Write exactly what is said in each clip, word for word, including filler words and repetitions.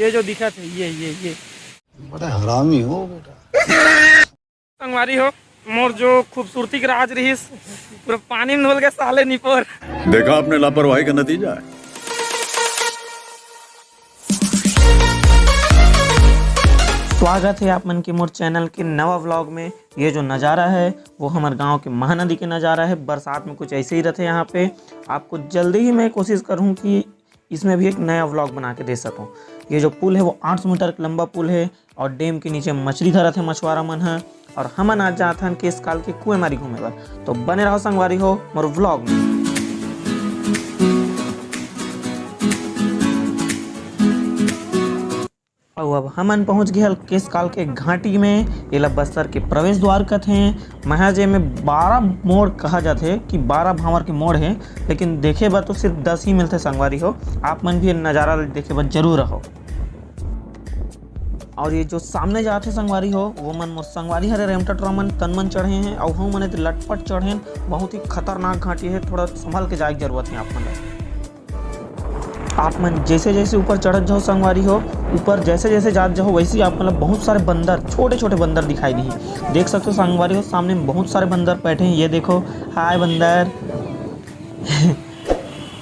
ये जो दिखत हे, ये ये ये बड़ा हरामी हो बेटा। संगवारी हो, मोर जो खूबसूरती के राज रहिस, पूरा पानी में धुल गए साले निपोर। देखा आपने लापरवाही का नतीजा है। स्वागत है आप मन के मोर चैनल के नवा व्लॉग में। ये जो नज़ारा है, वो हमर गांव के महानदी के नज़ारा है। बरसात में कुछ ऐसे ही रहते यहाँ पे। आपको जल्दी ही मैं कोशिश करूँ कि इसमें भी एक नया व्लॉग बना के दे सकूँ। ये जो पुल है, वो आठ सौ मीटर के लंबा पुल है और डैम के नीचे मछली धरत है मछुआरा मन है। और हमन आज जात हन केसकाल के कुएमारी घूमे बर। तो बने रहो संगवारी हो मोर व्लॉग में। अउ अब हमन पहुंच गए हल केसकाल के घाटी में। एला बस्तर के प्रवेश द्वार कथे। महज एमे बारह मोड़ कहा जाथे कि बारह भांवर के मोड़ है, लेकिन देखे बर तो सिर्फ दस ही मिलथे संगवारी हो। आप मन भी ये नज़ारा ल देखे बर जरूर रहो। और ये जो सामने जात हे संगवारी हो, वो मन मोर संगवारी हरे रेमटा ट्रॉमन तन मन चढ़े हैं और हम मने ते लटपट चढ़े हैं। बहुत ही खतरनाक घाटी है, थोड़ा संभल के जाए के जरूरत है आप मन ला। आप मन जैसे जैसे ऊपर चढ़त जाओ संगवारी हो, ऊपर जैसे जैसे जात जाओ, वैसे ही आप मतलब बहुत सारे बंदर, छोटे छोटे बंदर दिखाई दी। देख सकते हो संगवारी हो, सामने में बहुत सारे बंदर बैठे हैं। ये देखो, हाय बंदर।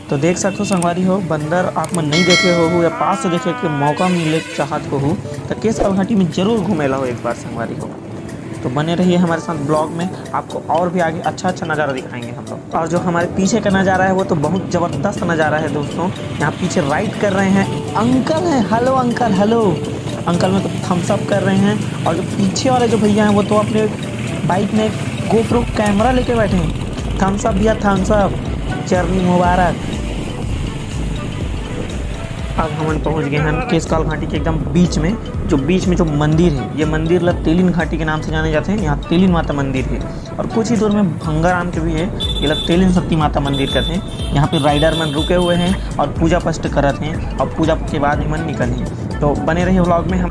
तो देख सकते हो संगवारी हो, बंदर आप मन नहीं देखे हो या पास से देखे के मौका मिले चाहत हो, तो केसकाल घाटी में जरूर घूमे ला हो एक बार संगवारी हो। तो बने रहिए हमारे साथ ब्लॉग में, आपको और भी आगे अच्छा अच्छा नज़ारा दिखाएंगे हम लोग। और जो हमारे पीछे का नज़ारा है, वो तो बहुत ज़बरदस्त नज़ारा है दोस्तों। यहाँ पीछे राइड कर रहे हैं अंकल हैं। Hello uncle, hello. अंकल में तो थम्स अप कर रहे हैं। और जो पीछे वाले जो भैया हैं, वो तो अपने बाइक में गोप्रो कैमरा लेके बैठे हैं। थम्स अप भैया, थम्स अप। जर्नी मुबारक। अब हमन पहुंच गए हैं केसकाल घाटी के एकदम बीच में। जो बीच में जो मंदिर है, ये मंदिर ला तेलिन घाटी के नाम से जाने जाते हैं। यहाँ तेलिन माता मंदिर है और कुछ ही दूर में भंगाराम के भी है। ये ला तेलिन शक्ति माता मंदिर कहते हैं। यहाँ पे राइडर मन रुके हुए हैं और पूजा पाठ करत हैं और पूजा के बाद ही मन निकल हैं। तो बने रहिए व्लॉग में। हम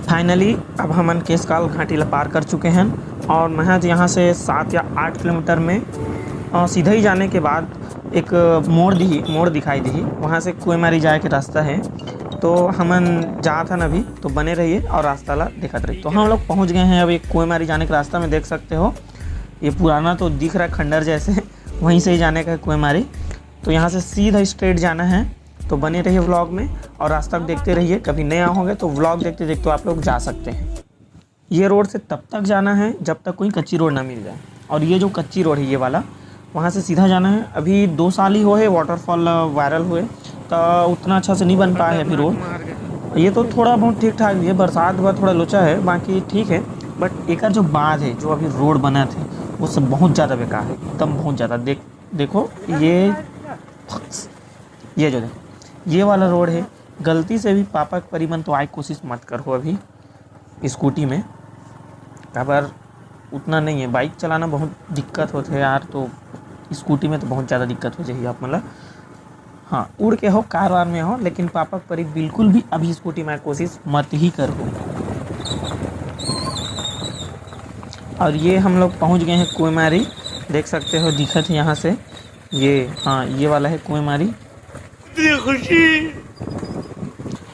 फाइनली अब हमन केसकाल घाटी ला पार कर चुके हैं और महज यहाँ से सात या आठ किलोमीटर में, अ, सीधा ही जाने के बाद एक मोड़ दी, मोड़ दिखाई दी, वहाँ से कुएमारी जाए के रास्ता है। तो हमन जात हन अभी, तो बने रहिए और रास्ता ला देखत रहिए। तो हम लोग पहुँच गए हैं अभी कुएमारी जाने के रास्ता में, देख सकते हो ये पुराना तो दिख रहा है खंडर जैसे, वहीं से ही जाने का है कुएमारी। तो यहाँ से सीधा स्ट्रेट जाना है। तो बने रहिए व्लॉग में और रास्ता को देखते रहिए। कभी नए आओगे तो व्लॉग देखते देखते आप लोग जा सकते हैं। ये रोड से तब तक जाना है जब तक कोई कच्ची रोड ना मिल जाए। और ये जो कच्ची रोड है, ये वाला, वहाँ से सीधा जाना है। अभी दो साल ही हुए है वाटरफॉल वायरल हुए, तो उतना अच्छा से नहीं बन पाया है अभी रोड। ये तो थोड़ा बहुत ठीक ठाक भी है, बरसात हुआ थोड़ा लोचा है, बाकी ठीक है। बट एकर जो बाद है, जो अभी रोड बना थे, वो सब बहुत ज़्यादा बेकार है, एकदम बहुत ज़्यादा। देख, देखो ये, ये जो देखो, ये वाला रोड है। गलती से भी पापा के परी मन तो आए कोशिश मत करो अभी स्कूटी में, काबर उतना नहीं है। बाइक चलाना बहुत दिक्कत होते है यार, तो स्कूटी में तो बहुत ज़्यादा दिक्कत हो जाएगी आप, मतलब। हाँ, उड़ के हो, कार वार में हो, लेकिन पापा के परी बिल्कुल भी अभी स्कूटी में कोशिश मत ही करो। और ये हम लोग पहुँच गए हैं कुएमारी, देख सकते हो, दिखत है यहाँ से। ये, हाँ, ये वाला है कुएमारी।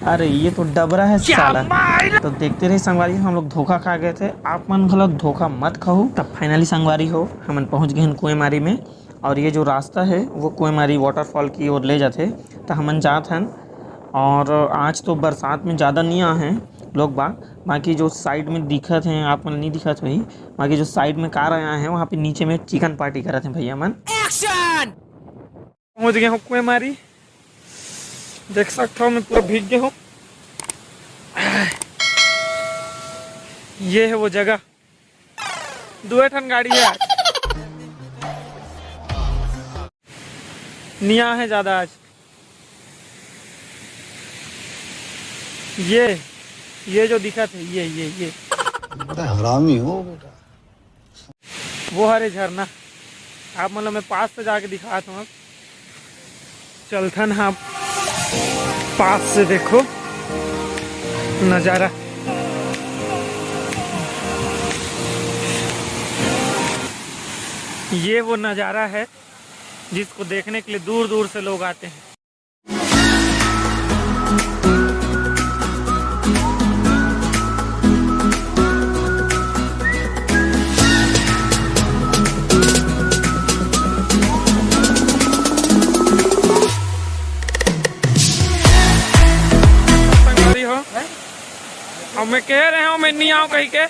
अरे, ये तो डबरा है साला। तो देखते रहे संगवारी, हम लोग धोखा खा गए थे, आप मन घलो धोखा मत खाहू। तब फाइनली संगवारी हो, हमन पहुंच गए हन कुएमारी में। और ये जो रास्ता है, वो कुएमारी वाटरफॉल की ओर ले जाते, तो हमन जात हन। और आज तो बरसात में ज़्यादा नहीं आ हैं लोग बाग, बाकी जो साइड में दिखत हैं, आप मन नहीं दिखत होही, बाकी जो साइड में कार आया है, वहाँ पे नीचे में चिकन पार्टी करत हैं भैया मन। एक्शन। पहुंच गए हो कुएमारी, देख सकता हूँ मैं पूरा भीग गया हूँ। ये है वो जगह, दुए ठन गाड़ी है आज। निया है ज्यादा आज। ये, ये जो दिखत है, ये, ये, ये। बड़ा हरामी हो बेटा। वो हरे झरना, आप मतलब मैं पास से जाके दिखात हूँ। चलथन हाँ, पास से देखो नजारा। ये वो नज़ारा है जिसको देखने के लिए दूर दूर से लोग आते हैं। संगवारी हो, अब मैं कह रहे हूँ मैं नहीं आऊँ कहीं के,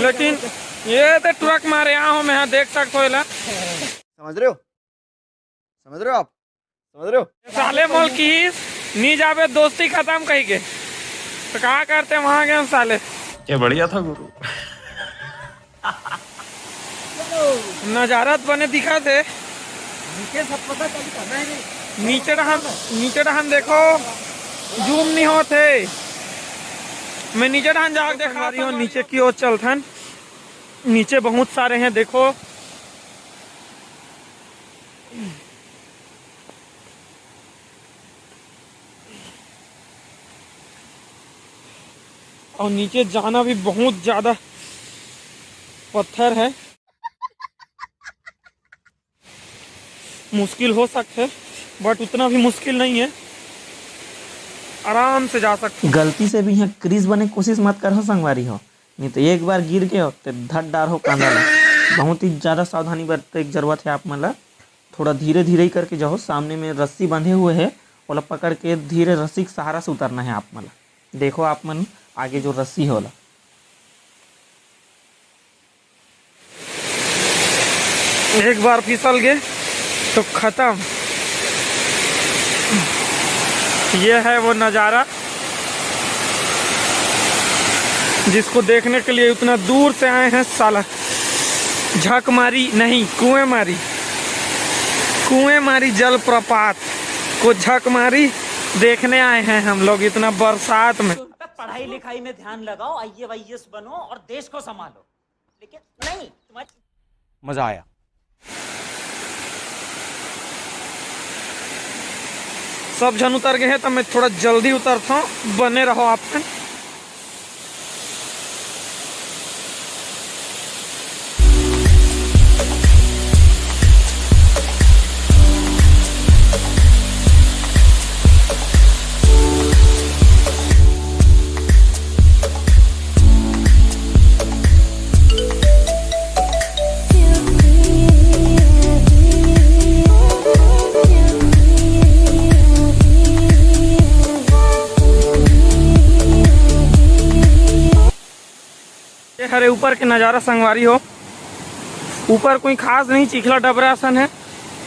लेकिन ये तो ट्रक मारे आऊँ मैं, हाँ, देख सकते हो एला। समझ रहे हो? समझ रहे हो आप? समझ रहे हो? साले मोल की नी जाबे, दोस्ती खत्म कही के। तो का करते वहां गए साले। ये बढ़िया था गुरु। नजारा तो बने दिखा थे। नीचे सब पता चल, करना है नहीं। नीचे डहान, नीचे डहान देखो, जूम नहीं होते। मैं नीचे डहान जाके देखा रही हूँ, नीचे की ओर चलथन। नीचे बहुत सारे हैं, देखो। और नीचे जाना भी बहुत ज्यादा पत्थर है, मुश्किल हो सकता है, बट उतना भी मुश्किल नहीं है, आराम से जा सकते हैं। गलती से भी यहाँ क्रीज बने कोशिश मत करहो संगवारी हो, नहीं तो एक बार गिर गए हो तो धर डार हो कांदा ला। बहुत ही ज्यादा सावधानी बरते के जरूरत है आप मन ला। थोड़ा धीरे धीरे ही करके जाओ। सामने में रस्सी बंधे हुए है, ओला पकड़ के धीरे रस्सी के सहारा से उतरना है आप मन ला। देखो आप मन, आगे जो रस्सी है ओला। एक बार फिसल गए तो खत्म। ये है वो नज़ारा जिसको देखने के लिए उतना दूर से आए हैं साला। झकमारी नहीं, कुएं मारी, कुएं मारी जलप्रपात को झकमारी देखने आए हैं हम लोग इतना बरसात में। पढ़ाई लिखाई में ध्यान लगाओ, आईएएस वाईएएस बनो और देश को संभालो। लेकिन नहीं, तुम्हारी मजा आया। सब झन उतर गए हैं, तो मैं थोड़ा जल्दी उतरता हूँ, बने रहो आप मन। ये हरे ऊपर के नज़ारा संगवारी हो, ऊपर कोई खास नहीं, चिखला डबरा असन है,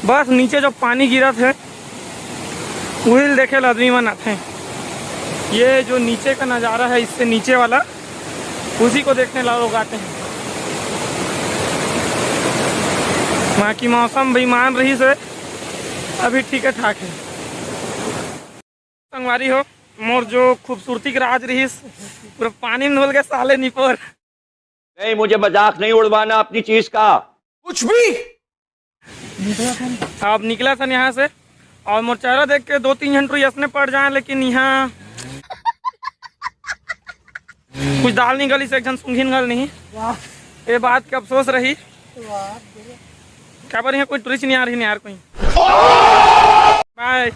बस नीचे जो पानी गिरत है उही ल देखे ल आदमी मन आथे। ये जो नीचे का नज़ारा है, इससे नीचे वाला, उसी को देखने ला लोग आते हैं। बाकी मौसम बेईमान रहिस है, अभी ठीक है ठाक है। संगवारी हो, मोर जो खूबसूरती के राज रहिस, पूरा पानी में धुल गए साले निपोर। नहीं, मुझे मजाक नहीं उड़वाना अपनी चीज का। कुछ भी। अब निकला था यहाँ से और मोर चेहरा देख के दो तीन झन टुरी असने पड़ जाए, लेकिन यहाँ कुछ दाल नहीं गली से एक झन सुंघिन घल नहीं। ये बात के अफसोस रही। क्या बार यहाँ कोई टूरिस्ट नहीं आ रही नहीं यार कोई। बाय।